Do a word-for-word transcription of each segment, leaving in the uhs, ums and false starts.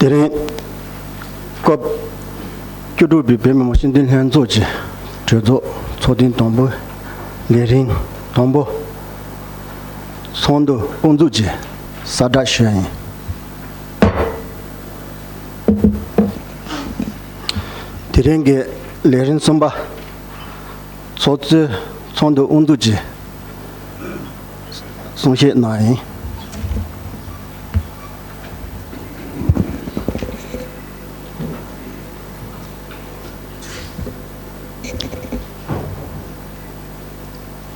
དེ་རིང་སྐབས་བཅུ་དྲུག་པའི་བོད་མི་མང་སྤྱི་འཐུས་ལྷན་ཚོགས་ཀྱི་གྲོས་ཚོགས་ཚོགས་ཐེངས་དང་པོའི་ལས་རིམ་དང་པོ་ཚོགས་འདུ་དབུ་འཛུགས་ཀྱིས་གསལ་བསྒྲགས་ཞུ་ཡ་ཡིན། དེ་རིང་གི་ལས་རིམ་གསུམ་པ། ཚོགས་གཙོས་ཚོགས་འདུ་དབུ་འཛུགས་ཀྱི་གསུང་བཤད་གནང་ཡིན།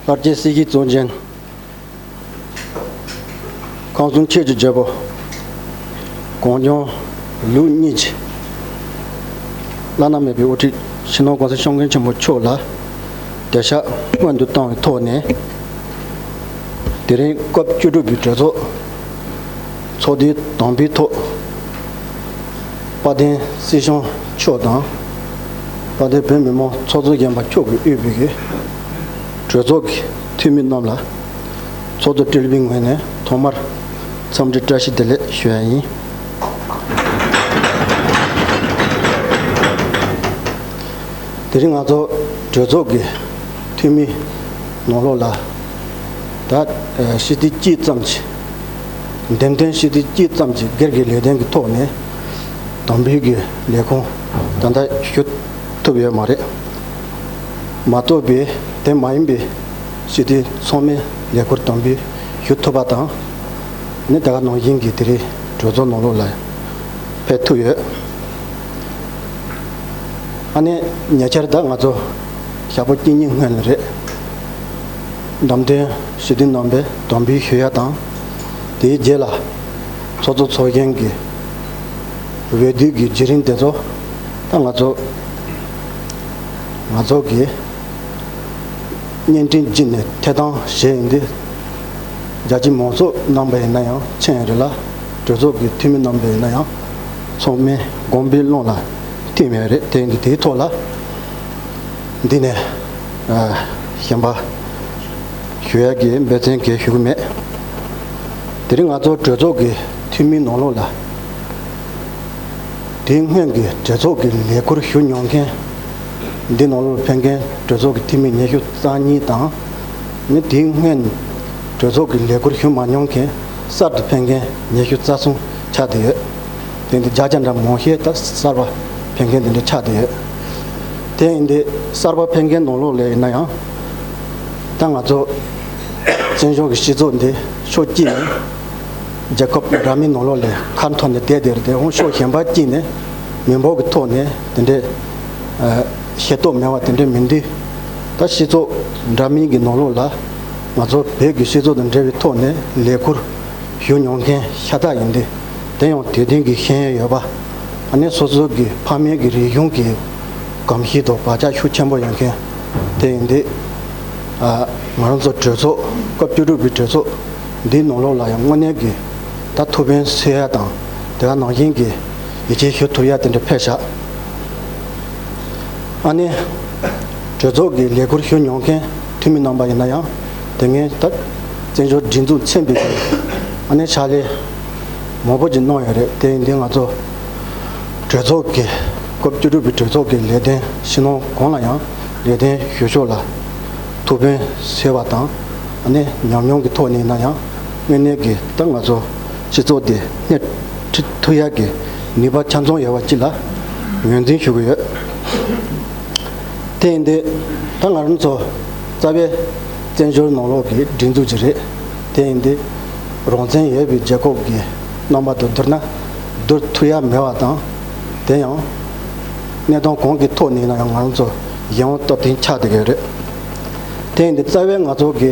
ལྷར་བཅས་སྲིད་ཞིའི་གཙུག་རྒྱན། ཁམས་གསུམ་ཆོས་ཀྱི་རྒྱལ་པོ། གངས་ལྗོངས་ལུགས་གཉིས་ཀྱི་བླ་ན་མེད་པའི་དབུ་ཁྲིད་སྤྱི་ནོར་༸གོང་ས་༸སྐྱབས་མགོན་ཆེན་པོ་མཆོག་ལ་གདན་ཞུ་སྔོན་དུ་བཏང་བའི་ཐོག་ནས། དེ་རིང་སྐབས་བཅུ་དྲུག་པའི་གྲོས་ཚོགས་ཚོགས་དུས་དང་པོའི་ཐོག་དཔལ་ལྡན་སྲིད་སྐྱོང་མཆོག་དང་། དཔལ་ལྡན་བོད་མི་མང་ཚོགས་གཙོ་སྦྱིན་པ་མཆོག་གིས་དབུས་པའི་གྲོས་ཚོགས་ཀྱི་འཐུས་མི་རྣམས་ལ་ཚོགས་གཙོ་བཀྲ་ཤིས་བདེ་ལེགས་ཞུ་ཡ་ཡིན། དེ་རིང་ང་ཚོ་གྲོས་ཚོགས་ཀྱི་འཐུས་མི་ནང་ལོགས་ལ་ད་ཨ་ཕྱི་ཚེས་གཅིག་ཙམ་གྱི་འདེམས་ཐོན་ཕྱི་ཚེས་གཅིག་ཙམ་གྱི་སྒེར་གྱི་ལས་དོན་གྱི་ཐོག་ནས་དམ་འབུལ་གྱི་ལས་ཁུངས་ད་ལྟ་ཞུ་ཐུབ་ཡོད་མ་རེད། མ་གཏོགས་པའི་དེ་མ་ཡིན་པའི་ཕྱི་ཚེས་ཚང་མའི་ལས་ཁུར་དམ་འབུལ་ཞུ་ཐུབ་པ་དང་། ནི་ད་ག་ནང་བཞིན་གྱི་དེ་རིང་གྲོས་ཚོགས་ནང་ལོགས་ལ་ཕེབས་ཐུབ་ཡོད། ཨ་ནི་ཉེ་ཆར་ད་ང་ཚོ་ཞག་པོ་གཅིག་གཉིས་སྔོན་ལ་རེད། འདེམས་ཐོན་ཞུ་དུས་རྣམ་པས་དམ་འབུལ་ཞུ་ཡ་དང་། དེའི་རྗེས་ལ་ཚོགས་གཙོ་ཚོགས་གཞོན་གྱི་འོས་བསྡུ་གི་བརྒྱུད་རིམ་དེ་ཚོ་ད་ང་ཚོ་ང་ཚོ་གི་བརྙན་འཕྲིན་བརྒྱུད་ནས་ཐད་གཏོང་བྱས་ཡིན་ཏེ། རྒྱ་ཆེའི་མང་ཚོགས་རྣམ་པ་ཡིན་ན་ཡང་མཁྱེན་ཡོད་རེད་ལ། གྲོས་ཚོགས་ཀྱི་འཐུས་མི་རྣམ་པ་ཡིན་ན་ཡང་ཚང་མས་དགོངས་པའི་ཀློང་ལ་ཐིམ་ཡོད་རེད། དེ་ཡིན་དུས་དེའི་ཐོག་ལ་འདི་ནས་ཨ་གཞན་པ་ཞུ་ཡག་གི་འབད་བརྩོན་གལ་ཞུ་གི་མེད། དེ་རིང་ང་ཚོ་གྲོས་ཚོགས་ཀྱི་འཐུས་མིའི་ནང་ལོགས་ལ། དེའི་སྔོན་གྱི་གྲོས་ཚོགས་ཀྱི་ལས་ཁུར་ཞུ་མྱོང་མཁན། འདི་ནང་ལོགས་ཕེབས་མཁན་གྲོས་ཚོགས་ཀྱི་འཐུས་མི་ཉི་ཤུ་རྩ་གཉིས་དང་། ནི་དེའི་སྔོན་གྲོས་ཚོགས་ཀྱི་ལས་ཁུར་ཞུ་མ་མྱོང་མཁན་གསར་དུ་ཕེབས་མཁན་ཉི་ཤུ་རྩ་གསུམ་ཆགས་བསྡད་ཡོད། དེ་འདི་བརྒྱ་ཆ་འདྲ་མང་ཤས་ད་གསར་པ་ཕེབས་མཁན་དེ་འདྲ་ཆགས་བསྡད་ཡོད། དེ་ཡིན་དུས་གསར་པ་ཕེབས་མཁན་ནང་ལོགས་ལ་ཡིན་ན་ཡང་། ད་ང་ཚོ་བཙན་བྱོལ་གྱི་སྤྱི་ཚོགས་འདི་ཕྱོགས་གཅིག་ནས་རྒྱལ་ཁབ་འདྲ་མིན་ནང་ལོགས་ལ་ཁ་འཐོར་ནས་བསྡད་བསྡད་རེད་དེ། འོང་ཕྱོགས་གཞན་པ་གཅིག་ནས་མི་འབོར་གྱི་ཐོག་ནས་དེ་འདྲའི་ཨ་ཤེས་རྟོགས་མེད་པ་དེ་འདྲ་མིན་དུས། ད་སྤྱི་ཚོགས་འདྲ་མིན་གྱི་ནང་ལོགས་ལ་ང་ཚོ་བོད་ཀྱི་སྤྱི་ཚོགས་དང་འབྲེལ་བའི་ཐོག་ནས་ལས་ཁུར་ཞུ་མྱོང་མཁན་ཤ་སྟག་ཡིན་ཏེ། དེ་ཡང་དད་ལྡན་གྱི་ཤེས་ཡོན་ཡོད་པ། ཨ་ནི་སོ་སོ་གི་ཕ་མེས་ཀྱི་རིག་གཞུང་གི་གོམས་གཤིས་དང་བག་ཆགས་ཤུགས་ཆེན་པོ་ཡོད་མཁན་དེ་ཡིན་ཏེ། ཨ་ང་རང་ཚོ་གྲོས་ཚོགས་སྐབས་བཅུ་དྲུག་པའི་གྲོས་ཚོགས་འདིའི་ནང་ལོགས་ལ་ཡང་དངོས་གནས་ཀྱི་ད་ཐུགས་ཕན་གསོས་ཡ་དང་། དེ་ག་ནང་བཞིན་གྱི་ཡིད་ཆེས་ཞུ་ཐུབ་ཡ་དེ་འདྲ་ཕེབས་ཤག་ཨ་ནི་གྲོས་ཚོགས་ཀྱི་ལས་ཁུར་ཞུ་མྱོང་མཁན་འཐུས་མི་རྣམ་པ་ཡིན་ན་ཡང་། དེ་སྔའི་ད་བཙན་བྱོལ་སྒྲིག་འཛུགས་ཚན་པའི་ཨ་ནི་ཕྱག་ལས་མང་པོ་ཅིག་གནང་ཡོད་རེད། དེ་ཡིན་དུས་ང་ཚོ་གྲོས་ཚོགས་ཀྱི་སྐབས་བཅུ་དྲུག་པའི་གྲོས་ཚོགས་ཀྱི་ལས་དོན་ཕྱི་ནང་གང་ལ་ཡང་ལས་དོན་ཞུ་ཕྱོགས་ལ་ཐུགས་ཕན་གསོས་པ་དང་། ཨ་ནི་ཉམས་མྱོང་གི་ཐོག་ནས་ཡིན་ན་ཡང་དངོས་གནས་ཀྱི་ད་ང་ཚོ་སྤྱི་ཚོགས་འདི་སྣེ་ཁྲིད་ཐུབ་ཡག་གི་ནུས་པ་ཆ་ཚང་ཡོད་པ་ཅིག་ལ་ངོས་འཛིན་ཞུ་གི་ཡོད། དེ་ཡིན་དུས་ད་ང་རང་ཚོ་རྩ་བའི་བཙན་བྱོལ་ནང་ལོགས་ཀྱི་སྒྲིག་འཛུགས་ཅིག་རེད། དེ་ཡིན་དུས་རང་བཙན་ཡོད་པའི་རྒྱལ་ཁབ་ཀྱི་རྣམ་པ་དང་བསྡུར་ན་བསྡུར་ཐུབ་ཡ་མེད་པ་དང་། དེ་ཡང་གནས་སྟངས་གང་གི་ཐོག་ནས་ཡིན་ན་ཡང་ང་རང་ཚོ་གཞན་དབང་སྟོབས་ལྡན་ཆགས་བསྡད་ཡོད་རེད། དེ་ཡིན་དུས་རྩ་བའི་ང་ཚོ་གི་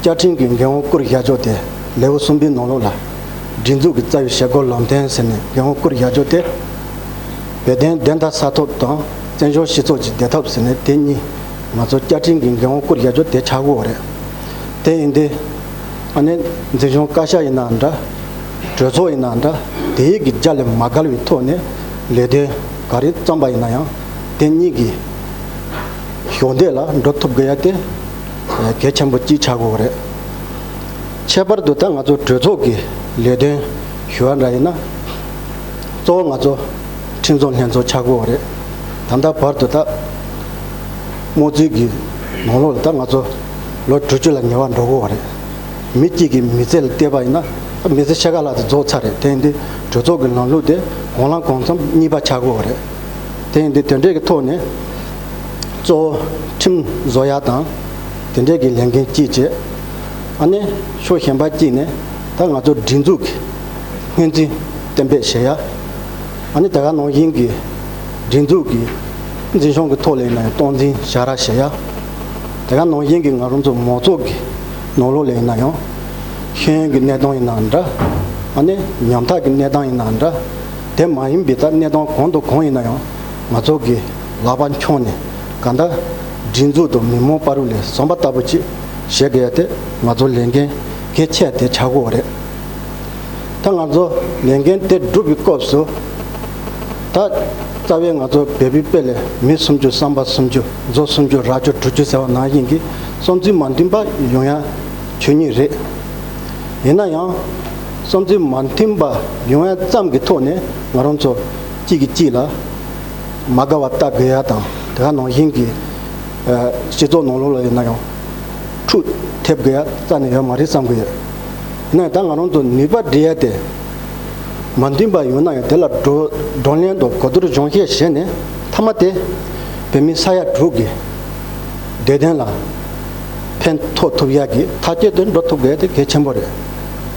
བཅའ་ཁྲིམས་ཀྱི་འགན་དབང་བསྐུར་བཞག་ཕྱོགས་དེ་ལེའུ་གསུམ་པའི་ནང་ལོགས་ལ། སྒྲིག་འཛུགས་ཀྱི་རྩ་བའི་བྱེད་སྒོ་ལམ་སྟོན་ཟེར་ནས་འགན་དབང་བསྐུར་བཞག་ཕྱོགས་དེ། བོད་དོན་བདེན་མཐའ་གསལ་ཐབས་དང་བཙན་བྱོལ་སྤྱི་ཚོགས་ཀྱི་བདེ་ཐབས་ཟེར་ནས་དེ་གཉིས་ང་ཚོ་བཅའ་ཁྲིམས་ཀྱི་འགན་དབང་བསྐུར་བཞག་ཕྱོགས་དེ་ཆགས་ཀྱི་ཡོད་རེད། དེ་ཡིན་དུས་ཨ་ནི་འཛིན་སྐྱོང་བཀའ་ཤག་ཡིན་ན་འདྲ། གྲོས་ཚོགས་ཡིན་ན་འདྲ། དེའི་གི་རྒྱ་ལས་མ་བརྒལ་བའི་ཐོག་ནས་ལས་དོན་ག་རེ་བརྩམས་པ་ཡིན་ན་ཡང་དེ་གཉིས་ཀྱི་གཞོགས་འདེགས་ལ་འགྲོ་ཐུབ་དགོས་ཡ་དེ་གལ་ཆེན་པོ་གཅིག་ཆགས་ཀྱི་ཡོད་རེད། ཁྱད་པར་དུ་ད་ང་ཚོ་གྲོས་ཚོགས་ཀྱི་ལས་དོན་ཞུ་བ་འདྲ་ཡིན་ན། གཙོ་བོ་ང་ཚོ་ཁྲིམས་བཟོ་ལྷན་ཚོགས་ཆགས་དགོས་པ་རེད། ད་ལྟ་བར་དུ་ད་དམངས་གཙོའི་གི་ནང་ལོགས་ལ་ད་ང་ཚོ་ལོ་དྲུག་ཅུ་ལ་ཉེ་བར་འགྲོ་དགོས་པ་རེད། མི་གཅིག་གི་མི་ཚེ་ལ་བལྟས་པ་ཡིན་ན་ད་མི་ཚེ་ཕྱེད་ཀ་ལྷག་ཙམ་རྫོགས་ཚར་རེད། དེ་ཡིན་དུས་གྲོས་ཚོགས་ཀྱི་ལམ་ལུགས་དེ་གང་ལ་གང་འཚམ་གཉིས་པ་ཆགས་དགོས་པ་རེད། དེ་ཡིན་དུས་དེ་འདྲའི་གི་ཐོག་ནས་གཙོ་བོ་ཁྲིམས་བཟོ་ཡ་དང་དེ་འདྲའི་གི་ལས་འགན་གཅིག་བྱས། ཨ་ནི་ཕྱོགས་གཞན་པ་གཅིག་ནས་ད་ང་ཚོ་སྒྲིག་འཛུགས་ཀྱི་སྔོན་རྩིས་གཏན་འབེབས་བྱེད་ཡ། ཨ་ནི་དེ་ག་ནང་བཞིན་གྱི་སྒྲིག་འཛུགས་ཀྱི་འཛིན་སྐྱོང་གི་ཐོག་ལ་ཡིན་ན་ཡང་སྟངས་འཛིན་བྱ་ར་བྱེད་ཡ། དེ་ག་ནང་བཞིན་གྱི་ང་རང་ཚོ་མང་ཚོགས་ཀྱི་ནང་ལོགས་ལ་ཡིན་ན་ཡང་ཤེས་ཡོན་གྱི་གནས་སྟངས་ཡིན་ན་འདྲ། ཨ་ནི་ཉམ་ཐག་གི་གནས་སྟངས་ཡིན་ན་འདྲ། དེ་མ་ཡིན་པའི་ད་གནས་སྟངས་གང་དང་གང་ཡིན་ན་ཡང་ང་ཚོ་གི་ལག་པ་འཁྱོངས་ནས་གང་ལྟར་སྒྲིག་འཛུགས་དང་མི་མང་བར་ལ་བསམ་པ་ལྟ་བུ་ཅིག་བྱེད་དགོས་ཡ་དེ་ང་ཚོ་ལས་འགན་གལ་ཆེ་དེ་ཆགས་ཀྱི་ཡོད་རེད། ད་ང་ཚོ་ལས་འགན་དེ་སྒྲུབ་པའི་སྐབས་སུ་ད་རྩ་བའི་ང་ཚོ་བོད་པའི་དཔེ་ལ་མི་སུམ་ཅུ་བསམ་པ་སུམ་ཅུ་མཛོ་སུམ་ཅུ་རྭ་ཅོ་དྲུག་ཅུ་ཟེར་བ་ནང་བཞིན་གྱི་བསམ་ཚུལ་མ་མཐུན་པ་ཡོང་ཡ་ཆོས་ཉིད་རེད། ཡིན་ན་ཡང་བསམ་ཚུལ་མ་མཐུན་པ་ཡོང་ཡ་ཙམ་གྱི་ཐོག་ནས་ང་རང་ཚོ་གཅིག་གིས་གཅིག་ལ་མ་དགའ་བ་ལྟ་དགོས་ཡ་དང་དེ་ག་ནང་བཞིན་གྱི་སྤྱི་ཚོགས་ནང་ལོགས་ལ་ཡིན་ན་ཡང་འཁྲུག་ཐེབས་དགོས་ཡ་རྩ་ནས་ཡོད་མ་རེད་བསམ་གི་ཡོད། ཡིན་ན་ཡང་ད་ང་རང་ཚོ་ནུས་པ་འདྲེས་ཡ་དེ་མ་མཐུན་པ་ཡོད་ན་ཡང་དེ་ལ་བགྲོ་བགྲོ་གླེང་དང་གོ་བསྡུར་སྦྱོང་བཤད་བྱས་ནས་མཐའ་མ་དེ་བོད་མི་ས་ཡ་དྲུག་གི་བདེ་དོན་ལ་ཕན་ཐོགས་ཐུབ་ཡ་གི་ཐག་གཅོད་དེ་འགྲོ་ཐུབ་དགོས་ཡ་དེ་གལ་ཆེན་པོ་རེད།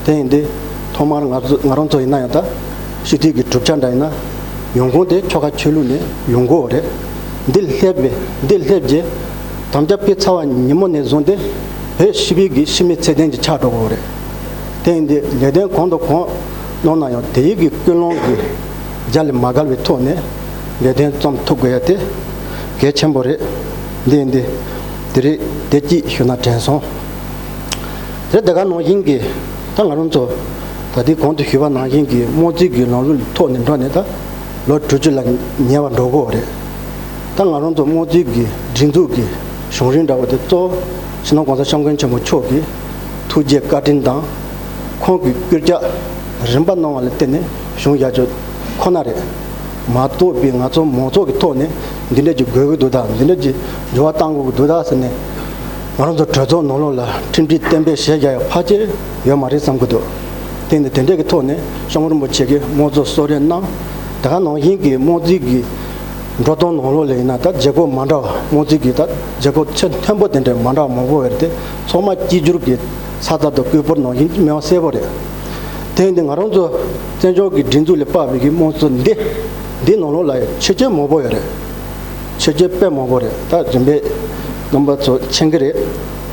དེ་ཡིན་དུས་ཐོག་མར་ང་ཚོ་ང་རང་ཚོ་ཡིན་ན་ཡང་ད་སྤྱི་འཐུས་ཀྱི་གྲུབ་ཆ་འདྲ་ཡིན་ན་ཡོང་ཁུངས་དེ་ཆོལ་ཁ་ཆོས་ལུགས་ནས་ཡོང་དགོས་རེད། འདི་སླེབས་པས་འདི་སླེབས་རྗེས་དམ་བཅའ་ཕུལ་ཚར་བ་ཉིན་མོ་ནས་བཟུང་སྟེ་བོད་སྤྱི་པའི་གི་སྤྱི་མི་ཚད་ལྡན་ཅིག་ཆགས་འགྲོ་དགོས་རེད། དེ་ཡིན་དུས་ལས་དོན་གང་དང་གང་གནང་ན་ཡང་དེ་ཡི་གི་ཀུན་སློང་གི་རྒྱ་ལ་མ་བརྒལ་བའི་ཐོག་ནས་ལས་དོན་རྩོམ་ཐུབ་དགོས་ཡ་དེ་གལ་ཆེན་པོ་རེད། འདི་ཡིན་དུས་དེ་རིགས་དེ་གཅིག་ཞུ་ན་དྲན་སོང་། རེད། དེ་ག་ནང་བཞིན་གྱི་ད་ང་རང་ཚོ་ད་ལྟའི་གོང་དུ་ཞུས་པ་ནང་བཞིན་གྱི་དམངས་གཙོའི་གི་ལམ་ལུགས་ཐོག་ནས་འགྲོ་ནས་ད་ལོ་དྲུག་ཅུ་ལ་ཉེ་བར་འགྲོ་གི་ཡོད་རེད། ད་ང་རང་ཚོ་དམངས་གཙོའི་གི་སྒྲིག་འཛུགས་ཀྱི་བྱུང་རིམ་འདྲ་བོ་དེ་གཙོ་བོ་སྤྱི་ནོར་༸གོང་ས་༸སྐྱབས་མགོན་ཆེན་པོ་མཆོག་གི་ཐུགས་རྗེ་བཀའ་དྲིན་དང་ཁོང་གི་སྐུལ་ལྕག་རིམ་པ་གནང་བ་ལ་བརྟེན་ནས་བྱུང་ཡོད་ཅོག་ཁོ་ན་རེད། མ་གཏོགས་པའི་ང་ཚོ་མང་ཚོགས་ཀྱི་ཐོག་ནས་འདི་འདྲ་ཅིག་དགོས་ཀྱི་འདུག་ད་འདི་འདྲ་ཅིག་འགྱུར་བ་གཏང་དགོས་ཀྱི་འདུག་ད་ཟེར་ནས་ང་རང་ཚོ་གྲོས་ཚོགས་ནང་ལོགས་ལ་ཁྲིམས་སྒྲིག་གཏན་འབེབས་བྱས་རྒྱག་ཡ་ཕལ་ཆེར་ཡོད་མ་རེད་བསམ་གྱི་འདུག་དེ་ནི་དེ་འདྲ་གི་ཐོག་ནས་༸གོང་ས་༸སྐྱབས་མགོན་རིན་པོ་ཆེ་གིས་དམངས་གཙོ་གསོལ་རས་གནང་། དེ་ག་ནང་བཞིན་གྱི་དམངས་གཙོའི་གི་འགྲོ་སྟངས་ནང་ལོགས་ལ་ཡིན་ན་ད་བྱེད་སྒོ་མ་འདྲ་བ་དམངས་གཙོའི་གི་ད་བྱེད་སྒོ་ཆེས་མཐོན་པོ་དེ་འདྲ་མ་འདྲ་བ་མང་པོ་ཡོད་རེད་དེ་ཚང་མ་གཅིག་གྱུར་གྱི་ས་རྩ་དང་སྐུད་པར་ནང་བཞིན་མེད་པ་གསལ་པོ་རེད། དེ་ཡིན་དུས་ང་རང་ཚོ་བཙན་བྱོལ་གྱི་སྒྲིག་འཛུགས་ལ་དཔག་པའི་གི་དམངས་གཙོ་འདི་འདི་ནང་ལོགས་ལ་ཡང་ཆེ་ཆེ་མང་པོ་ཡོད་རེད། ཆེ་ཆེ་དཔེ་མང་པོ་རེད། ད་རིམ་པས་རྣམ་པ་ཚོ་མཁྱེན་གྱི་རེད།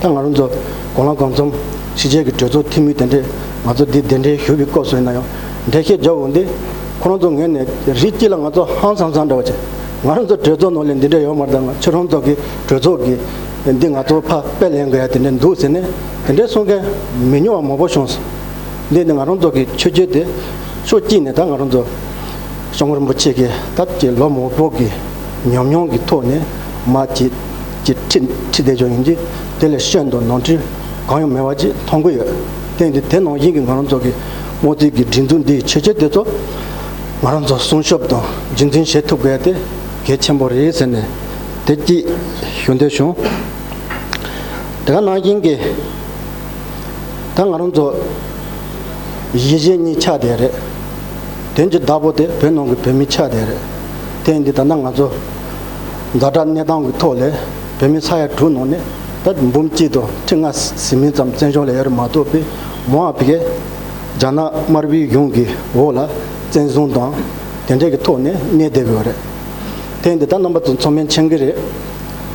ད་ང་རང་ཚོ་གང་ལ་གང་འཚམ་ཕྱི་རྒྱལ་གྱི་གྲོས་ཚོགས་འཐུས་མི་དེ་འདྲས་ང་ཚོ་འདི་གདན་འདྲེན་ཞུ་བའི་སྐབས་སུ་ཡིན་ན་ཡང་འགྲེལ་བཤད་རྒྱག་འོང་དུས་ཁོ་རང་ཚོ་ངོས་ནས་རིགས་གཅིག་ལ་ང་ཚོ་ཧང་སང་སང་འདྲ་བ་བྱས། ང་རང་ཚོ་གྲོས་ཚོགས་ནང་ལ་འདི་འདྲས་ཡོད་མ་རེད། ད་ང་ཁྱོད་རང་ཚོ་གི་གྲོས་ཚོགས་ཀྱི་འདི་ང་ཚོ་ཕར་དཔེ་ལེན་དགོས་ཡ་དེ་འདྲས་འདུག་ཟེར་ནས་དེ་འདྲས་གསུང་མཁན་མི་ཉུང་བ་མང་པོ་བྱུང་སོང་། འདི་ནི་ང་རང་ཚོ་གི་ཆོས་བརྒྱུད་དེ་ཕྱོགས་གཅིག་ནས་ད་ང་རང་ཚོ་༸སྐྱབས་མགོན་རིན་པོ་ཆེ་གི་ད་ཀྱི་ལོ་མང་པོ་གི་ཉམས་མྱོང་གི་ཐོག་ནས་མ་ཅིག་ཅིག་ཁྲིད་ཁྲིད་བསྡད་ཆོག་ཡིན་གྱི་དེ་ལས་སྐྱོན་དང་ནོར་འཁྲུལ་གང་ཡང་མེད་པ་ཅིག་མཐོང་གི་ཡོད། དེ་ཡིན་དུས་དེ་ནང་བཞིན་གྱི་ང་རང་ཚོ་གི་དམངས་གཙོའི་གི་སྒྲིག་འཛུགས་འདིའི་ཆོས་བརྒྱུད་དེ་ཚོ་ང་རང་ཚོ་སྲུང་སྐྱོབ་དང་རྒྱུན་འཛིན་བྱེད་ཐུབ་དགོས་ཡ་དེ་གལ་ཆེན་པོ་རེད་ཟེར་ནས་དེ་གཅིག་ཞུ་འདོད་བྱུང་། དེ་ག་ནང་བཞིན་གྱི་ད་ང་རང་ཚོ་གཞིས་བྱེས་གཉིས་ཆགས་བསྡད་རེད། དོན་གྱི་བདག་པོ་དེ་བོད་ནང་གི་བོད་མི་ཆགས་བསྡད་རེད། དེ་ཡིན་དུས་ད་ལྟ་ང་ཚོ་ཛ་དྲག་གནས་སྟངས་ཀྱི་ཐོག་ལས་བོད་མི་ས་ཡ་དྲུག་ནང་ནས་ད་འབུམ་གཅིག་དང་ཁྲི་ལྔ་ཟིན་མིན་ཙམ་བཙན་བྱོལ་ལ་ཡོད་རེད་མ་གཏོགས་པའི་མང་བ་ཕ་གིའི་རྒྱ་ནག་དམར་པོའི་གཞུང་གི་འོག་ལ་བཙན་བཟུང་དང་དེ་འདྲས་ཀྱི་ཐོག་ནས་གནས་བསྡད་ཡོད་རེད། དེ་ཡིན་དུས་ད་རྣམ་པ་ཚོ་ཚང་མས་མཁྱེན་གྱི་རེད།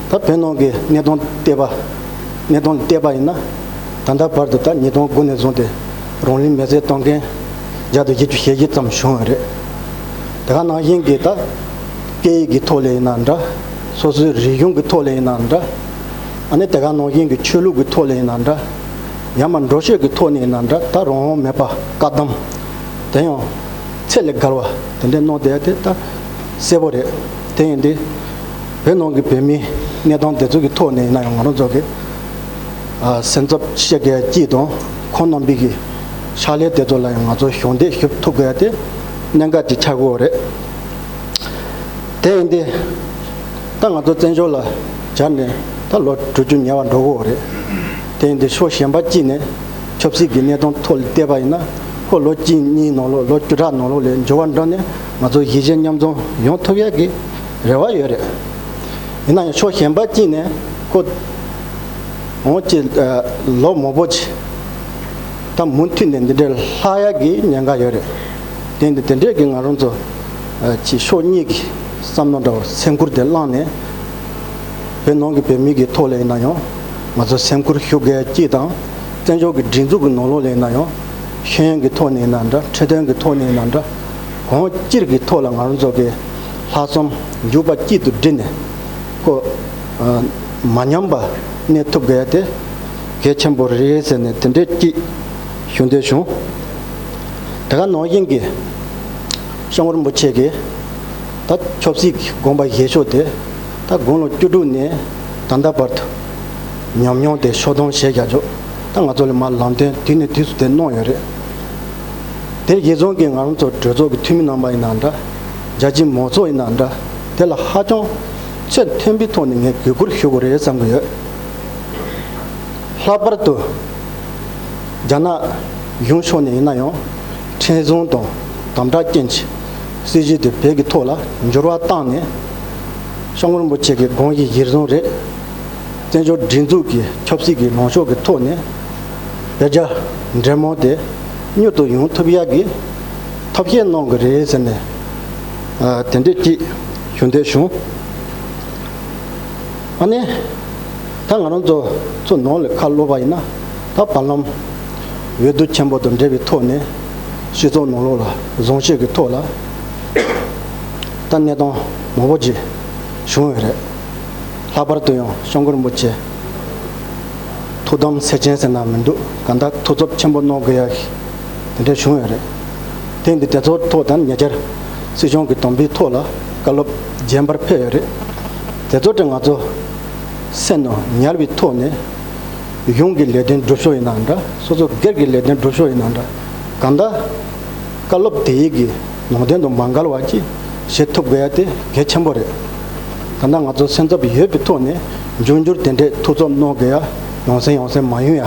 ད་བོད་ནང་གི་གནས་སྟངས་བལྟས་པ། གནས་སྟངས་ལ་བལྟས་པ་ཡིན་ན། ད་ལྟ་བར་དུ་ད་ཉིས་སྟོང་དགུ་ནས་བཟུང་སྟེ་རང་ལུས་མེར་སྲེག་གཏོང་མཁན་བརྒྱ་དང་བཞི་བཅུ་ཞེ་བཞི་ཙམ་བྱུང་ཡོད་རེད། དེ་ག་ནང་བཞིན་གྱི་ད་སྐད་ཡིག་གི་ཐོག་ལ་ཡིན་ན་འདྲ། སོ་སོའི་རིག་གཞུང་གི་ཐོག་ལ་ཡིན་ན་འདྲ། ཨ་ནི་དེ་ག་ནང་བཞིན་གྱི་ཆོས་ལུགས་ཀྱི་ཐོག་ལ་ཡིན་ན་འདྲ། ཡང་མ་འགྲོ་སྤྱོད་ཀྱི་ཐོག་ནས་ཡིན་ན་འདྲ། ད་རང་དབང་མེད་པ་བཀག་སྡོམ། དེ་ཡང་ཚད་ལས་བརྒལ་བ་དེ་འདྲའི་གནང་བསྡད་དེ་ད་གསལ་པོ་རེད། དེ་ཡིན་དུས་བོད་ནང་གི་བོད་མིའི་གནས་སྟངས་དེ་ཚོ་གི་ཐོག་ནས་ཡིན་ན་ཡང་ང་རང་ཚོ་གི་ཨ་སེམས་འཚབ་བྱེད་དགོས་ཡ་གཅིག་དང་ཁོང་རྣམ་པའི་གི་ཕྱག་ལས་དེ་ཚོ་ལ་ཡང་ང་ཚོ་ཞུ་འདེད་ཞུ་ཐུབ་དགོས་ཡ་དེ་ གནད་འགག་ཅིག་ཆགས་ཀྱི་ཡོད་རེད། དེ་ཡིན་དུས་ད་ང་ཚོ་བཙན་བྱོལ་ལ་བཅར་ནས་ད་ལོ་དྲུག་ཅུ་ཉེ་བར་འགྲོ་གི་ཡོད་རེད། དེ་ཡིན་དུས་ཕྱོགས་གཞན་པ་གཅིག་ནས་ཆབ་སྲིད་ཀྱི་གནས་སྟངས་ཐོག་ལ་བལྟས་པ་ཡིན་ན། ཁོ་ལོ་གཅིག་གཉིས་ནང་ལོགས་ལོ་བཅུ་ཕྲག་ནང་ལོགས་ལ་འགྱུར་བ་འགྲོ་ནས་ང་ཚོ་གཞིས་བྱེས་མཉམ་འཛོམས་ཡོང་ཐུབ་ཡག་གི་རེ་བ་ཡོད་རེད། ཡིན་ན་ཡང་ཕྱོགས་གཞན་པ་གཅིག་ནས་ཁོ་འོང་ཅིག་ལོ་མང་པོ་ཅིག་ད་མུ་མཐུད་ནས་འདི་འདྲའི་ལྷག་ཡག་གི་ཉེན་ཁ་ཡོད་རེད། དེ་འདི་དེ་འདྲས་ཀྱི་ང་རང་ཚོ་ཨ་ཅིག་ཕྱོགས་གཉིས་ཀྱི་བསམ་བློ་འདྲ་བོ་སེམས་ཁུར་དེ་བླངས་ནས། བོད་ནང་གི་བོད་མི་གི་ཐོག་ལ་ཡིན་ན་ཡང་ང་ཚོ་སེམས་ཁུར་ཞུ་དགོས་ཡ་གཅིག་དང་། བཙན་བྱོལ་གྱི་སྒྲིག་འཛུགས་ཀྱི་ནང་ལོགས་ལ་ཡིན་ན་ཡང་། ཤེས་ཡོན་གྱི་ཐོག་ནས་ཡིན་ན་འདྲ། འཕྲོད་བསྟེན་གྱི་ཐོག་ནས་ཡིན་ན་འདྲ། གང་ཅིར་གྱི་ཐོག་ལ་ང་རང་ཚོ་གི་ལྷག་བསམ་འཇུག་པ་གཅིག་ཏུ་བསྒྲིལ་ནས་ཁོ་ཨ་མ་ཉམས་པ་གནས་ཐུབ་དགོས་ཡ་དེ་གལ་ཆེན་པོ་རེད་ཟེར་ནས་དེ་འདྲས་གཅིག་ཞུ་འདོད་བྱུང་། དེ་ག་ནང་བཞིན་གྱི་སྐྱབས་མགོན་རིན་པོ་ཆེ་གིས་ད་ཆབ་སྲིད་ཀྱི་དགོངས་པ་བཞེས་ཕྱོགས་དེ་ད་དགུང་ལོ་བཅུ་དྲུག་ནས་ད་ལྟ་བར་དུ་ཉམས་མྱོང་དེ་ཕྱོགས་སྡོམ་བྱས་བཞག་ཆོག་ད་ང་ཚོ་ལ་མར་ལམ་སྟོན་དུས་ནས་དུས་སུ་དེ་གནང་ཡོད་རེད། དེར་གཞི་བཟུང་གིས་ང་རང་ཚོ་གྲོས་ཚོགས་ཀྱི་འཐུས་མི་རྣམ་པ་ཡིན་ན་འདྲ། རྒྱ་ཆེའི་མང་ཚོགས་ཡིན་ན་འདྲ། དེ་ལ་ཧ་ཅང་ཚད་མཐོན་པོའི་ཐོག་ནས་ངས་གུས་བཀུར་ཞུ་དགོས་རེད་བསམ་གྱི་ཡོད། ལྷག་པར་དུ་རྒྱ་ནག་གཞུང་ཕྱོགས་ནས་ཡིན་ན་ཡང་། མཁྲེགས་བཟུང་དང་དམ་དྲག་ཅན་གྱི་སྲིད་བྱུས་དེ་བོད་ཀྱི་ཐོག་ལ་འགྱུར་བ་བཏང་ནས། སྐྱབས་མགོན་རིན་པོ་ཆེ་གི་དགོངས་གཞི་གཞིར་བཟུང་རེད། བཙན་བྱོལ་སྒྲིག་འཛུགས་ཀྱི་ཆབ་སྲིད་ཀྱི་ལངས་ཕྱོགས་ཀྱི་ཐོག་ནས་བོད་རྒྱ་འབྲེལ་མོལ་དེ་མྱུར་དུ་ཡོང་ཐུབ་ཡག་གི་ཐབས་ཤེས་གནང་དགོས་རེད་ཟེར་ནས་ཨ་དེ་འདྲས་ཅིག་ཞུ་འདོད་བྱུང་། ཨ་ནི། ད་ང་རང་ཚོ་ཚོ་ནང་ལ་ཁ་ལོབ་པ་ཡིན་ན། ད་བར་ལམ་འོས་བསྡུ་ཆེན་པོ་དང་འབྲེལ་བའི་ཐོག་ནས་སྤྱི་ཚོགས་ནང་ལོགས་ལ་བཟང་སྤྱོད་ཀྱི་ཐོག་ལ་ད་གནས་སྟངས་མང་པོ་ཅིག་བྱུང་ཡོད་རེད། ལྷག་པར་དུ་ཡང་སྐྱབས་མགོན་རིན་པོ་ཆེ་ཐུགས་དམ་སེར་ཆེན་ཟེར་ན་མི་འདུག་གང་ལྟར་ཐུགས་འཚབ་ཆེན་པོ་གནང་དགོས་ཡ་དེ་འདྲ་བྱུང་ཡོད་རེད། དེ་འདི་དེ་ཚོ་ཐོག་དང་ཉེ་ཆར་སྲིད་སྐྱོང་གི་དམ་པའི་ཐོག་ལ་བཀའ་སློབ་རྒྱས་པར་ཕེབས་ཡོད་རེད། དེ་ཚོ་དེ་ང་ཚོ་སེམས་ནང་ཉར་བའི་ཐོག་ནས་གཞུང་གི་ལས་དོན་སྒྲུབ་ཕྱོགས་ཡིན་ན་འདྲ། སོ་སོ་སྒེར་གྱི་ལས་དོན་སྒྲུབ་ཕྱོགས་ཡིན་ན་འདྲ། གང་ལྟར་བཀའ་སློབ་དེ་ཡི་གི་ནང་དོན་དང་མ་འགལ་བ་ཅིག་བྱེད་ཐུབ་དགོས་ཡ་དེ་གལ་ཆེན་པོ་རེད། ད་ལྟ་ང་ཚོ་སེམས་འཚབ་ཡོད་པའི་ཐོག་ནས་འབྱུང་འགྱུར་དེ་འདྲས་ཐུགས་འཚབ་གནང་དགོས་ཡ་ཡོང་སེམས་ཡོང་སེམས་མ་ཡོང་ཡ།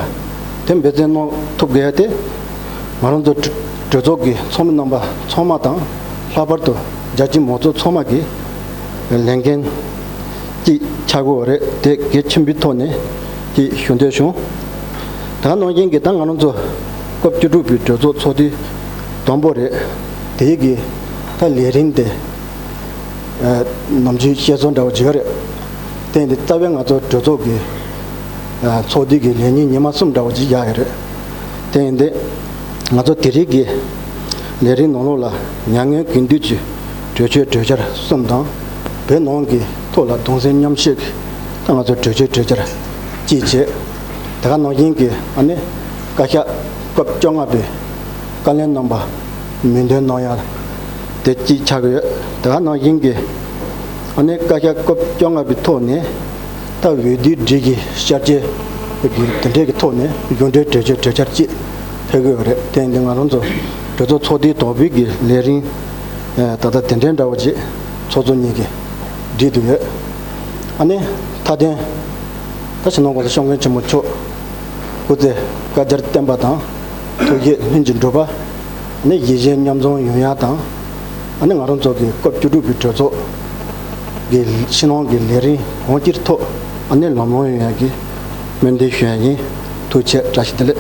དེ་འབད་བརྩོན་གནང་ཐུབ་དགོས་ཡ་དེ་ང་རང་ཚོ་གྲོས་གྲོས་ཚོགས་ཀྱི་ཚོགས་མི་རྣམ་པ་ཚང་མ་དང་། ལྷག་པར་དུ་རྒྱ་ཆེའི་མང་ཚོགས་ཚང་མ་གི་ལས་འགན་ཅིག་ཆགས་ཀྱི་ཡོད་རེད། དེ་གལ་ཆེན་པོའི་ཐོག་ནས་ཅིག་ཞུ་འདོད་བྱུང་། ད་ནང་བཞིན་གྱི་ད་ང་རང་ཚོ་སྐབས་བཅུ་དྲུག་པའི་གྲོས་ཚོགས་ཚོགས་དུས་དང་པོ་རེད། དེའི་གི་ད་ལས་རིམ་དེ་ཨ་ནམ་རྒྱུན་བཤད་སྲོལ་འདྲ་བོ་ཅིག་ཡོད་རེད། དེ་ཡིན་དུས་རྩ་བའི་ང་ཚོ་གྲོས་ཚོགས་ཀྱི་ཨ་ཚོགས་དུས་ཀྱི་ལས་ཉིན་ཉི་མ་གསུམ་འདྲ་བོ་ཅིག་བཞག་ཡོད་རེད། དེ་ཡིན་དུས་ང་ཚོ་དེ་རིང་གི་ལས་རིམ་ནང་ལོགས་ལ་མྱ་ངན་གུས་འདུད་ཀྱི་གྲོས་ཆོད་གྲོས་འཆར་གསུམ་དང་། བོད་ནང་གི་ཐོག་ལ་གདུང་སེམས་མཉམ་སྐྱེད་ཀྱི་ད་ང་ཚོ་གྲོས་ཆོད་གྲོས་འཆར་གཅིག་བྱས། དེ་ག་ནང་བཞིན་གྱི་ཨ་ནི་བཀའ་ཤག་སྐབས་བཅོ་ལྔ་པའི་བཀའ་བློན་རྣམ་པ་མོས་མཐུན་གནང་ཡ་དེ་གཅིག་ཆགས་ཀྱི་ཡོད། དེ་ག་ནང་བཞིན་གྱི་ཨ་ནི་བཀའ་ཤག་སྐབས་བཅོ་ལྔ་པའི་ཐོག་ནས་ད་འོས་བསྡུའི་སྒྲིག་གཞི་བསྐྱར་བཅོས་ཀྱི་དེ་འབྲེལ་གྱི་ཐོག་ནས་གཞུང་འབྲེལ་གྲོས་ཆོད་གྲོས་འཆར་གཅིག་ཕེབས་ཀྱི་ཡོད་རེད། དེ་ཡིན་དུས་ང་རང་ཚོ་གྲོས་ཚོགས་ཚོགས་དུས་དང་པོའི་གི་ལས་རིམ་ད་ལྟ་དེ་འདྲའི་འདྲ་བོ་ཅིག་ཚོགས་གཙོ་གཉིས་ཀྱིས་སྒྲིག་བསྡད་ཡོད། ཨ་ནི་མཐའ་དོན་ད་ཕྱི་ནང་གོང་ས་སྐྱབས་མགོན་ཆེན་པོ་མཆོག་སྐུ་ཚེ་བསྐལ་བརྒྱར་བརྟན་པ་དང་། ཐུགས་བཞེད་ལྷུན་གྱིས་འགྲུབ་པ། ནི་གཞིས་བྱེས་མཉམ་འཛོམས་ཡོང་ཡ་དང་། ཨ་ནི་ང་རང་ཚོ་གི་སྐབས་བཅུ་དྲུག་གི་གྲོས་ཚོགས་ཀྱི་ཕྱི་ནང་གི་ལས་རིམ་གང་ཅིར་ཐོག་ཨ་ནི་ལམ་ལྷོང་ཡོང་ཡ་གི་སྨོན་འདུན་ཞུ་ཡ་ཡིན། ཐུགས་རྗེ་ཆེ། བཀྲ་ཤིས་བདེ་ལེགས།